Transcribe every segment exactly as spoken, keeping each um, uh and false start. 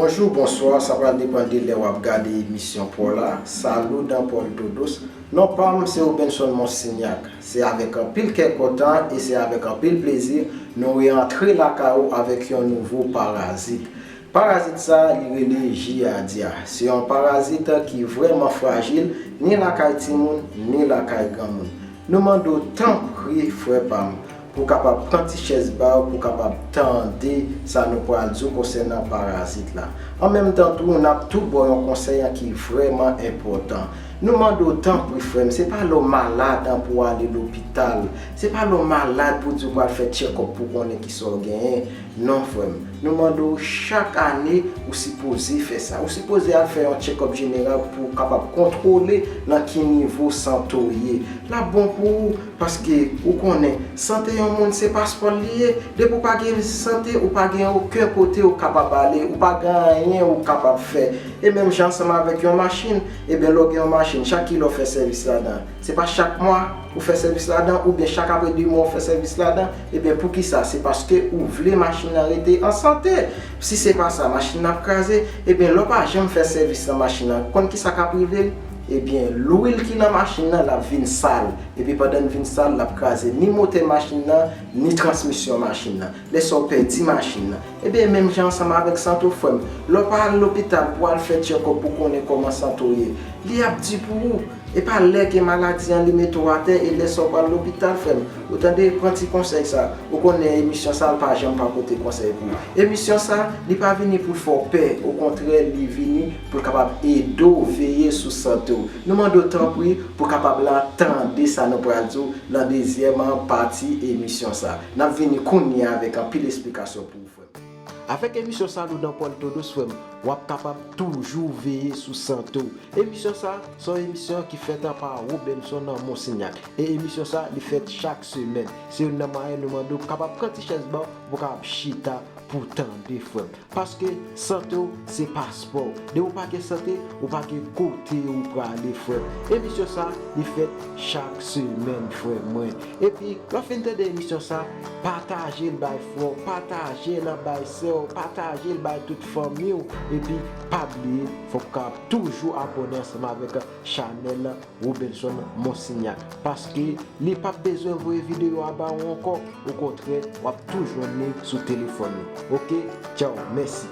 Bonjou, bonswa, sa pral depann de lè w ap gade emisyon pa w la. Saludan por todos. Non pa m se Robenson Monsignac. Se avèk anpil kè kontan e se avèk anpil plezi nou reantre lakay ou avèk yon nouvo parazit. Parazit sa, li rele Giardia. Se yon parazit ki vrèman frajil, ni lakay timoun, ni lakay granmoun. Nou mande w tanpri, frè pa m, pou w kapab pran ti chèz ba w, pou w kapab tande sa nou pral di w konsènan parazit la. An menm tan tou, n ap tou ba w yon konsèy ki vrèman enpòtan. Nou mande w tanpri, frè m, se pa lè w malad pou w ale lopital. Se pa lè w malad pou di w pral fè tchèkòp pou w konnen kisa w genyen. Non, frè m. Nou mande w chak ane, ou sipoze fè sa. Ou sipoze al fè yon tchèkòp jeneral pou w kapab kontwole nan ki nivo sante w ye. L ap bon pou ou, paske ou konnen, sante yon moun se paspò l li ye. Depi w pa gen sante, ou pa gen okenn kote ou kapab ale, ou pa gen anyen ou kapab fè. E menm jan ansanm avèk yon machin, ebyen lè w gen yon machin, chak kilè w fè sèvis ladan, se pa chak mwa ou fè sèvis ladan, oubyen chak apre de mwa ou fè sèvis ladan, ebyen poukisa? Se paske ou vle machin nan rete an sante. Si se pa sa, machin nan ap kraze, ebyen lè w pa janm fè sèvis nan machin nan, konn kisa k ap rive l? Ebyen, lwil ki nan machin nan, l ap vin sal. Epi pandan l vin sal, l ap kraze ni motè machin nan, ni transmisyon machin nan. Lè sa w pèdi machin nan. Ebyen, menm jan ansanm avèk sante w, frè m. Lè w pa al lopital pou al fè tchèkòp pou konnen kòman sante w ye, li ap di pou ou. E pa lè gen maladi an li mete w atè e lè sa w pral lopital, frè m. Ou tande, pran ti konsèy sa. Ou konnen emisyon sa, l pa janm pa pote konsèy pou ou. Emisyon sa, li pa vini pou l fè w pè. Okontrè, li vini pou l kapab ede w veye sou sante w. Nou mande w tanpri pou w kapab la tande sa nou pral di w nan dezyèm pati emisyon sa. N ap vini kounye a avèk anpil esplikasyon pou ou, frè m. Avèk emisyon Saludan por todos, frè m, w ap kapab toujou veye sou sante w. Emisyon sa, se yon emisyon ki fèt pa Robenson Monsignac. E emisyon sa, li fèt chak semèn. Se youn nan mwayen nou mande w kapab pran ti chèz ba w pou w kapab chita pou w tande, frè m. Paske sante w, se paspò w. Depi w pa gen sante, ou pa gen kote ou prale, frè m. Emisyon sa, li fèt chak semèn, frè mwen. Epi, lè w fin tande emisyon sa, pataje l bay frè w, pataje l bay sè w, pataje l bay tout fanmi w. Epi, pa bliye, fò w ka toujou abòne ansanm avèk chanèl Robenson Monsignac. Paske li p ap bezwen voye videyo a ba ou ankò. Okontrè, w ap tou jwenn li sou telefòn ou. Oke? Tchaw, mèsi.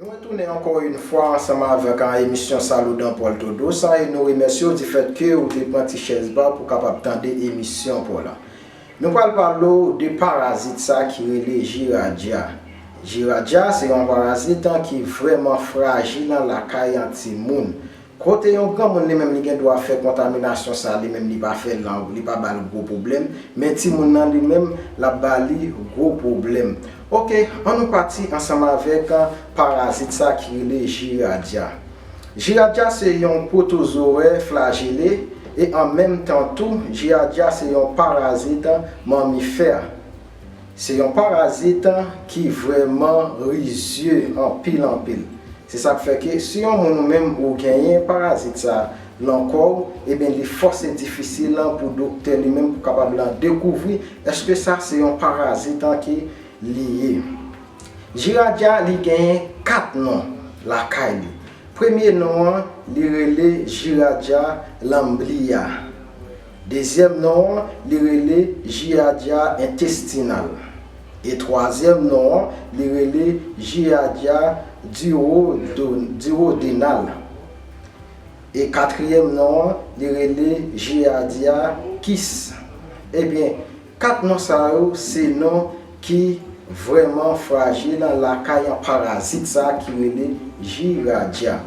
Nou retounen ankò yon fwa ansanm avèk an emisyon Saludan por todos e nou remèsye w difèt ke ou te pran ti chèz ba w pou w kapab tande emisyon pa w la. Nou pral pale w de parazit sa ki rele Giardia. Giardia se yon parazit ki vrèman frajil lakay an timoun. Kote yon granmoun li menm li gen dwa fè kontaminasyon sa, li menm li pa fè l, li pa ba l gwo pwoblèm, men timoun nan li menm l ap ba li gwo pwoblèm. Oke, ann nou pati ansanm avèk parazit sa ki rele Giardia. Giardia se yon pwotozowè flajele e an menm tan tou, Giardia se yon parazit mamifè. Se yon parazit ki vrèman rizye anpil anpil. Se sa k fè ke si yon moun ou menm ou genyen parazit sa nan kò w, ebyen li fò se difisil pou doktè li menm pou kapab la dekouvri èske sa se yon parazit ki li ye. Giardia li genyen kat non lakay li. Premye non an, li rele Giardia lamblia. Dezyèm non an, li rele Giardia intestinal. E twazyèm non an, li rele Giardia duodo- duodenal. E katriyèm non an, li rele Giardia kis. Ebyen, kat non sa yo se non ki vrèman frajil lakay parazit sa ki rele Giardia.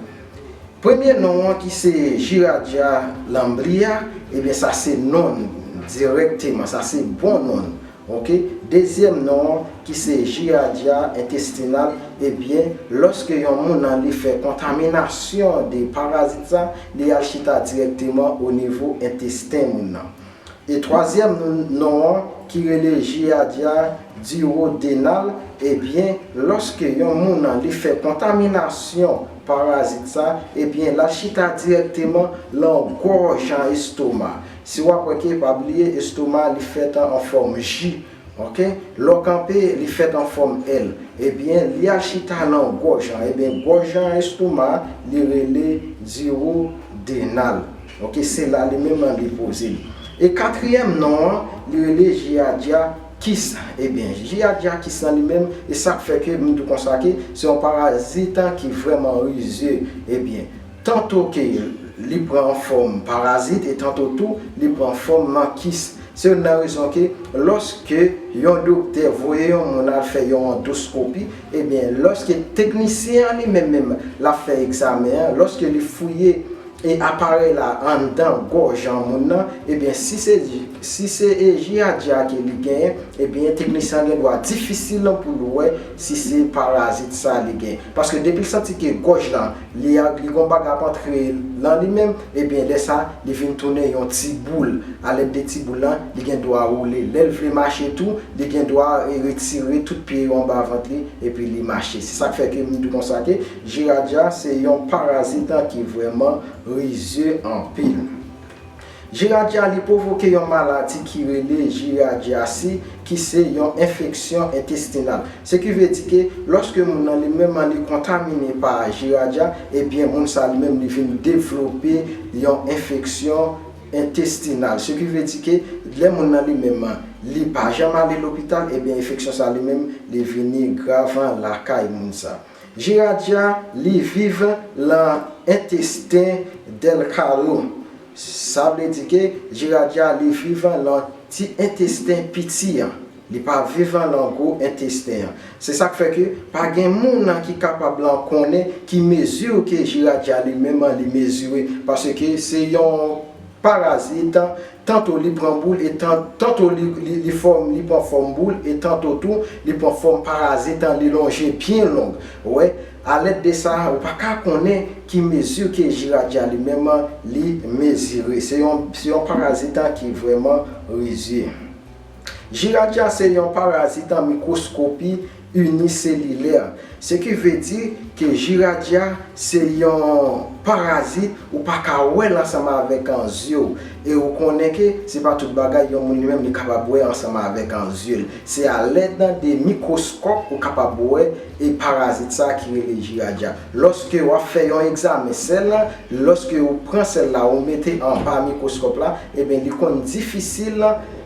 Premye non an ki se Giardia lamblia, ebyen sa se non l dirèkteman, sa se bon non l. Oke? Dezyèm non an ki se Giardia intestinal, ebyen lòske yon moun nan li fè kontaminasyon de parazit sa, li al chita dirèkteman o nivo entesten moun nan. E twazyèm non an ki rele Giardia duodenal, ebyen lòske yon moun nan li fè kontaminasyon parazit sa, ebyen l al chita dirèkteman lan gòj an estoma. Si w ap wè ke, pa bliye, estoma li fèt an fòm ji. Ok, lè w kanpe, li fèt an fòm L. Ebyen, li al chita nan gòj lan. Ebyen, gòj lan, estoma, li rele diwodenal. Ok, se la li menm li poze li. E katriyèm non an, li rele Giardia kis. Ebyen, Giardia kis lan li menm, e sa k fè ke m di w konsa ke se yon parazit ki vrèman rizye. Ebyen, tanto ke li pran fòm parazit e tanto tou li pran fòm kis. Se youn nan rezon ke lòske yon doktè voye yon moun al fè yon andoskopi, ebyen, lòske teknisyen an li menm menm l ap fè egzamen an, lòske li fouye e aparèy la anndan gòj an moun nan, ebyen, si se, si se e Giardia ke li genyen, ebyen, teknisyen an gen dwa difisil pou l wè si se parazit sa li genyen. Paske depi l santi ke gòj lan, li a, li gon bagay ap antre lan li menm, ebyen, lè sa, li vin tounen yon ti boul. Alèd de ti boul lan, li gen dwa woule. Lè l vle mache tou, li gen dwa, e, retire tout pye yo anba vant li, epi li mache. Se sa k fè ke m di konsa ke Giardia se yon parazit ki vrèman rizye anpil. Giardia, li pwovoke yon maladi ki rele Giardia C, ki se yon enfeksyon entestinal. Se ki vle di ke lòske moun nan li menm li kontamine pa Giardia, ebyen, moun sa li menm li vin devlope yon enfeksyon entestinal. Se ki vle di ke lè moun nan li menm li pa janm ale lopital, ebyen, enfeksyon sa li menm li vini grav lakay moun sa. Giardia, li viv lan entesten dèlkalo. Sa vle di ke Giardia, li viv lan ti entesten piti an. Li pa viv lan gwo entesten an. Se sa k fè ke pa gen moun ki kapab lan konnen ki mezi ke Giardia li menm li mezire. Paske se yon parazit, tanto li pran boul e tan, tanto li, li, li fòm, li pran fòm boul e tanto tou li pran fòm parazit, li lonje byen long. Ou wè, alèd de sa, ou pa ka konnen ki mezi ke Giardia li menm li mezire. Se yon, se yon parazit ki vrèman rizye. Giardia se yon parazit an mikwoskopi iniselilè. Se ki vle di ke Giardia se yon parazit ou pa ka wè l ansanm avèk an zye w. E ou konnen ke se pa tout bagay yon moun li menm li kapab wè ansanm avèk an zye l. Se alèd de mikwoskòp ou kapab wè e parazit sa ki rele Giardia. Lòske w ap fè yon egzamen sèl, lòske ou pran sèl la, ou mete anba mikwoskòp la, ebyen, li konn difisil,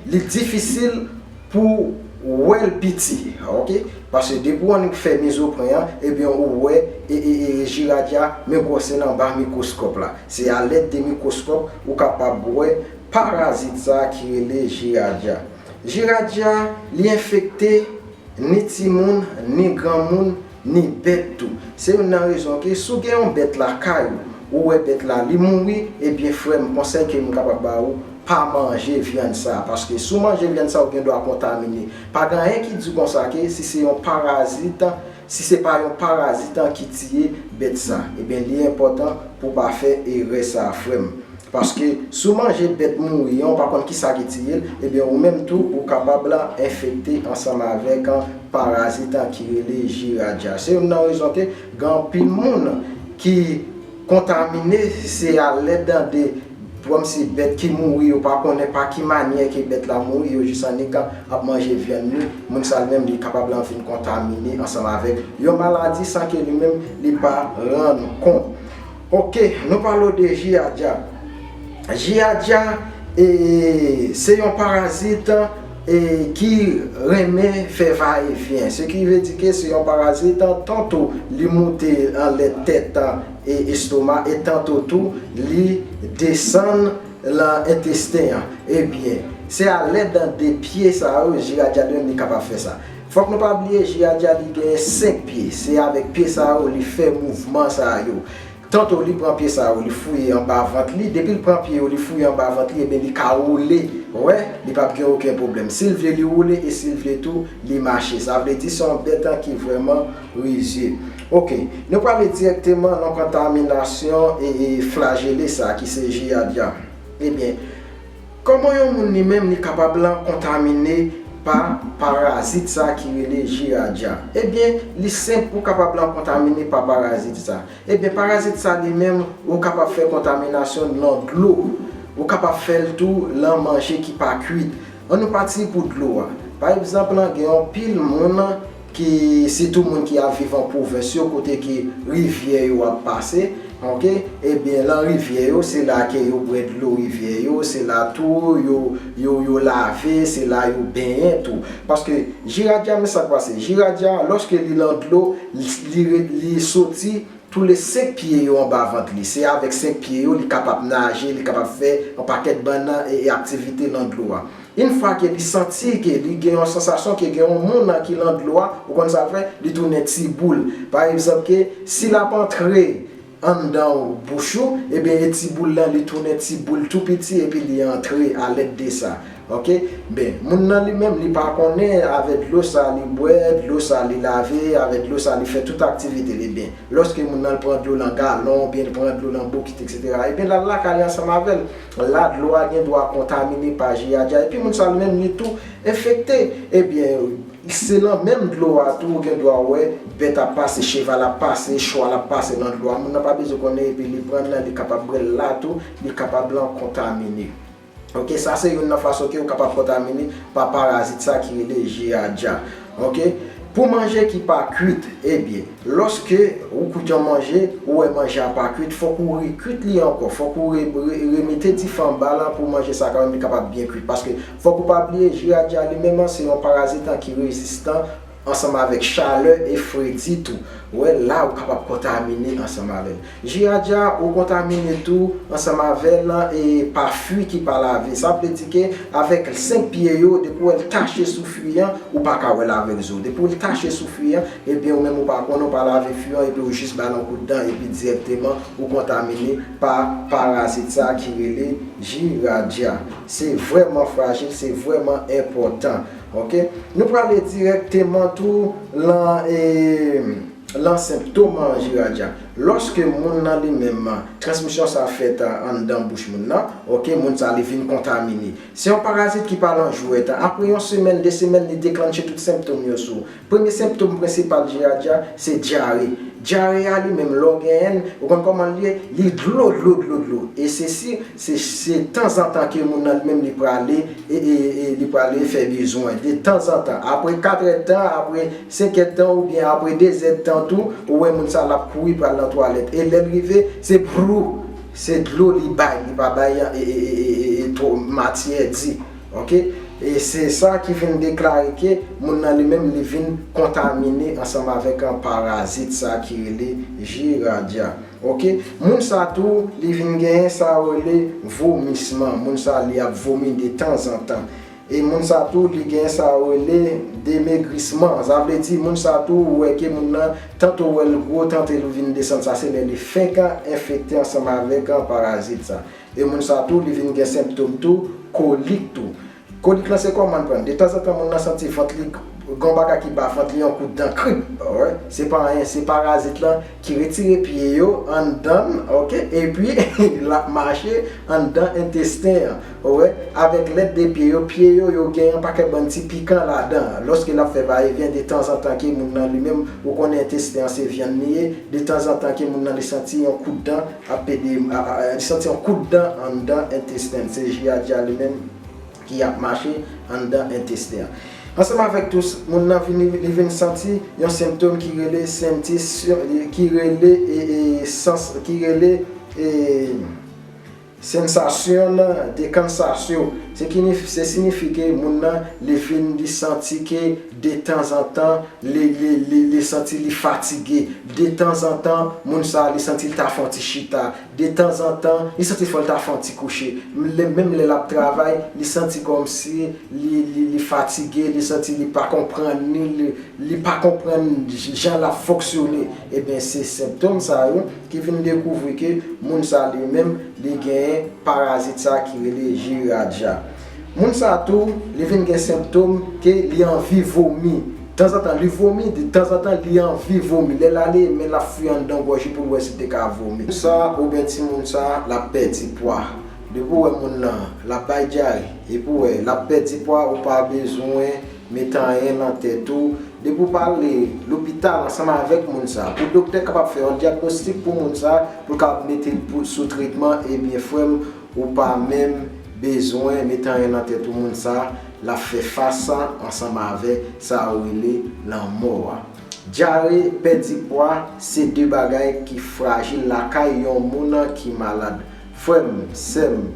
li difisil pou wè l piti, ok? Paske depi w annik fè mizopren an, ebyen, ou wè e, e, e Giardia, men gwosè l anba mikwoskòp la. Se alèd de mikwoskòp ou kapab wè parazit sa ki rele Giardia. Giardia, li enfekte ni timoun, ni granmoun, ni bèt tou. Se youn nan rezon ke si w gen yon bèt lakay ou, ou wè bèt la li mouri, ebyen, frè m, konsèy ke m kapab ba ou, pa manje vyann sa. Paske si w manje vyann sa, ou gen dwa kontamine. Pa gen anyen ki di konsa ke si se yon parazit, si se pa yon parazit ki tiye bèt sa, ebyen, li enpòtan pou w pa fè erè sa, frè m. Paske si w manje bèt mouri an, ou pa konn kisa ki tiye l, ebyen, ou menm tou, ou kapab la enfekte ansanm avèk parazit ki rele Giardia. Se youn nan rezon ke gen anpil moun ki kontamine, se alèd de, kòmsi bèt ki mouri, yo pa konnen pa ki manyè ke bèt la mouri, yo jis annik ap manje vyann li, moun sa li menm li kapab la vin kontamine ansanm avèk yon maladi san ke li menm li pa rann kont. Ok, nou pale w de Giardia. Giardia, e, se yon parazit, e, ki renmen fè va e vyen. Se ki vle di ke se yon parazit, tanto li moute anlè tèt, e, estoma, e tanto tou li desann lan entesten an. Ebyen, se alèd de pye sa yo, Giardia li menm li kapab fè sa. Fòk nou pa bliye, Giardia li gen senk pye. Se avèk pye sa yo li fè mouvman sa yo. Tanto li pran pye sa yo, li fouye anba vant li. Depi l pran pye yo, li fouye anba vant li, ebyen, li ka woule. Ou wè, li p ap gen okenn pwoblèm. Si l vle, li woule, e si l vle tou, li mache. Sa vle di, se yon bèt ki vrèman rizye. Ok, nou prale dirèkteman nan kontaminasyon e, e flajele sa ki se Giardia. Ebyen, kòman yon moun li menm li kapab lan kontamine pa parazit sa ki rele Giardia? Ebyen, li senp pou kapab lan kontamine pa parazit sa. Ebyen, parazit sa li menm, ou kapab fè kontaminasyon nan dlo. Ou kapab fè l tou lan manje ki pa kwit. An nou pati pou dlo a. Pa egzanp, lan, gen yon pil moun ki, sitou moun ki ap viv an pwovens yo, kote ke rivyè yo ap pase, oke? Ebyen, lan rivyè yo, se la ke yo bwè dlo rivyè yo, se la tou yo, yo, yo lave, se la yo benyen tou. Paske Jiradya, men sa k pase. Jiradya, lòske li lan dlo, li, li, li soti tou le senk pye yo anba vant li. Se avèk senk pye yo li kapab naje, li kapab fè yon pakèt bann, e, e aktivite lan dlo a. Yon fwa ke li santi ke li gen yon sansasyon ke gen yon moun ki lan dlo a, ou konn sa l fè? Li tounen ti boul. Pa egzanp, ke si l ap antre anndan bouch ou, ebyen, e ti boul lan, li tounen ti boul tou piti, epi li antre alèd de sa. Oke? Ben, moun nan li menm, li pa konnen avè dlo sa li bwè, dlo sa li lave, avè dlo sa li fè tout aktivite li. Ebyen, lòske moun nan l pran dlo lan galon, oubyen l pran dlo lan bokit, etsetera, ebyen, l al lakay li ansanm avè l. La, dlo a gen dwa kontamine pa Jiradya. Epi moun sa li menm, li tou enfekte. Ebyen, se nan menm dlo a tou, ou gen dwa wè bèt ap pase, cheval ap pase, chwal ap pase nan dlo a. Moun nan pa bezwen konnen, epi li pran l, li kapab bwè l la tou, li kapab lan kontamine. Oke, sa se youn nan fason ke ou kapab kontamine pa parazit sa ki rele Jiradya. Oke, pou manje ki pa kwit, ebyen, lòske ou kwit yon manje, ou wè manje a pa kwit, fòk ou rekwit li ankò, fòk ou re, re, remete dife anba l pou manje sa kanmenm li kapab byen kwit. Paske fòk ou pa bliye, Jiradya li menm an, se yon parazit an ki rezistan ansanm avèk chalè e fredi tou. Ou wè, la ou kapab kontamine ansanm avè l. Jiradya, ou kontamine tou ansanm avè l, e, pa fwi ki pa lave. Sa vle di ke avèk senk pye yo, depi w wè l tache sou fwi an, ou pa ka wè l avèk zo. Depi w wè l tache sou fwi an, ebyen, ou menm ou pa konnen, ou pa lave fwi an, epi ou jis ba l yon kout dan, epi dirèkteman ou kontamine pa parazit sa ki rele Jiradya. Se vrèman frajil, se vrèman enpòtan. Oke? Nou prale dirèkteman tou lan, e, lan senptòm an Jiradya. Lòske moun nan li menm, transmisyon sa fèt anndan bouch moun nan, oke, moun sa li vin kontamine. Se yon parazit ki pa lan jwèt. Apre yon semèn, de semèn, li deklanche tout senptòm yo sou ou. Premye senptòm prensipal Jiradya, se dyare. Dyare a li menm, lè w genyen l, ou konn kòman l ye, li dlo, dlo, dlo, dlo. E se si, se, se tanzantan ke moun nan li menm li prale, e, e, e li prale fè bezwen. De tanzantan, apre katrè tan, apre senkè tan, oubyen apre dezè tan tou, ou wè moun sa l ap kouri pral nan twalèt. E lè l rive, se brou, se dlo li bay, li pa bay, e, e, e, e, e, e, twò matyè di. Oke? E se sa ki vin deklare ke moun nan li menm li vin kontamine ansanm avèk, e, parazit sa ki rele Giardia. Oke? Moun sa tou, li vin genyen sa yo rele vomisman. Moun sa, li ap vomi de tanzantan. E moun sa tou, li genyen sa yo rele demegrisman. Sa vle di, moun sa tou, ou wè ke moun nan, tanto ou wè l gwo, tanto l vin desann, sa se lè li fenk enfekte ansanm avèk, e, parazit sa. E moun sa tou, li vin gen senptòm tou, kolik tou. Kolik lan se kòman l pran? De tanzantan, moun nan santi vant li, gon bagay ki ba vant li yon kout dan, krip. Wè, se pa anyen, se parazit lan ki retire pye yo anndan, oke, epi l ap mache anndan entesten an. Wè, avèk lèd de pye yo, pye yo, yo gen yon pakèt bann ti pikan ladan. Lòske l ap fè vayevyen, de tanzantan ke moun nan li menm, ou konnen entesten an se vyann li ye, de tanzantan ke moun nan li santi yon kout dan ap pede, a, a, li santi yon kout dan anndan entesten. Se Giardia li menm ki ap mache anndan entesten an. Ansanm avèk tou, moun nan vin, li vin santi yon senptòm ki rele sentisyon, ki rele, e, e, sans, ki rele, e, sensasyon de kansasyon. Se ki ni, se siyifi ke moun nan, li vin, li santi ke de tanzantan, li, li, li, li santi li fatige. De tanzantan, moun sa, li santi l ta fè yon ti chita. De tanzantan, li santi fò l ta fè yon ti kouche. Lè, menm lè l ap travay, li santi kòmsi li, li, li fatige, li santi li pa konprann ni, li, li pa konprann jan l ap fonksyone. Ebyen, se senptòm sa yo ki vin dekouvri ke moun sa li menm, li genyen parazit sa ki rele Giardia. Moun sa tou, li vin gen senptòm ke li anvi vomi. Tanzantan, li vomi, de tanzantan, li anvi vomi. Lè l ale, men l ap fouye anndan gòj li pou l wè si l te ka vomi. Moun sa, oubyen timoun sa, l ap pèdi pwa. Depi w wè moun nan, l ap bay dyare. Epi w wè, l ap pèdi pwa, ou pa bezwen met anyen nan tèt ou. Depi w pa ale lopital ansanm avèk moun sa, pou doktè kapab fè yon dyagnostik pou moun sa, pou l kapab mete l pou, sou tretman, ebyen, frè m, ou pa menm bezwen met anyen nan tèt ou, moun sa l ap fè fas ansanm avè sa yo rele lanmò a. Dyare, pèdi pwa, se de bagay ki frajil lakay yon moun ki malad. Frè m, sè m,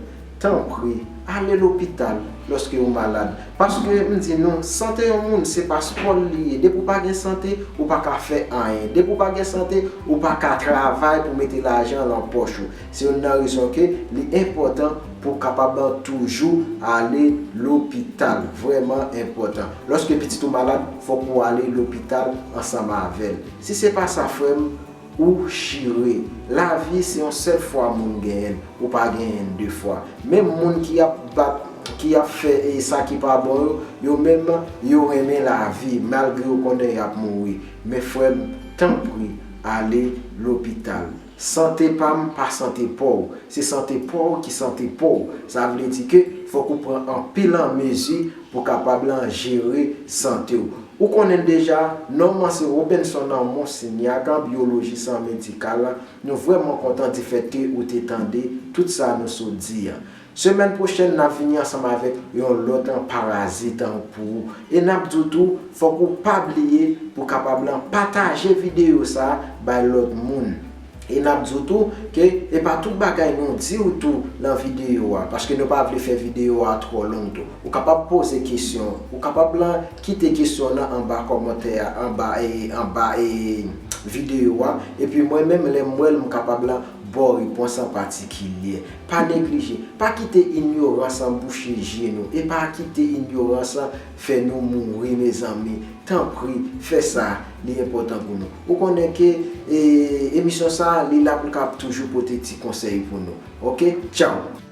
tanpri, ale lopital lòske w malad. Paske m di nou, sante yon moun se paspò l li ye. Depi w pa gen sante, ou pa ka fè anyen. Depi w pa gen sante, ou pa ka travay pou mete lajan nan pòch ou. Se youn nan rezon ke li enpòtan pou w kapab toujou ale lopital. Vrèman enpòtan. Lòske pitit ou malad, fòk ou ale lopital ansanm avè l. Si se pa sa, frè m, ou chire. Lavi se yon sèl fwa moun genyen l, ou pa genyen l de fwa. Menm moun ki ap bat, ki ap fè e sa ki pa bon yo, yo menm yo renmen lavi, malgre yo konnen y ap mouri. Men frè m, tanpri, ale lopital. Sante pa m pa sante pa w, se sante pa w ki sante pa w. Sa vle di ke fòk ou pran anpil an mezi pou kapab lan jere sante w. Ou konnen l deja, non m se Robenson Monsignac, byolojis an medikal. Nou vrèman kontan di fèt ke ou te tande tout sa nou sot di an. Semèn pwochèn, n ap vini ansanm avèk yon lòt an parazit an pou ou. E n ap di w tou, fòk ou pa bliye pou kapab lan pataje videyo sa a bay lòt moun. E n ap di w tou ke e pa tout bagay nou di w tou lan videyo a, paske nou pa vle fè videyo a twò long tou. Ou kapab poze kesyon, ou kapab lan kite kesyon nan anba kòmantè a, anba e anba e videyo a, epi mwen menm lè m wè l m kapab lan ba w repons an patikilye. Pa neglije, pa kite inyorans an bouche je nou, e pa kite inyorans an fè nou mouri mezanmi. Tanpri, fè sa, li enpòtan pou nou. Ou konnen ke e, emisyon sa a, li la pou l kab toujou pote ti konsèy pou nou. Oke? Tchaw!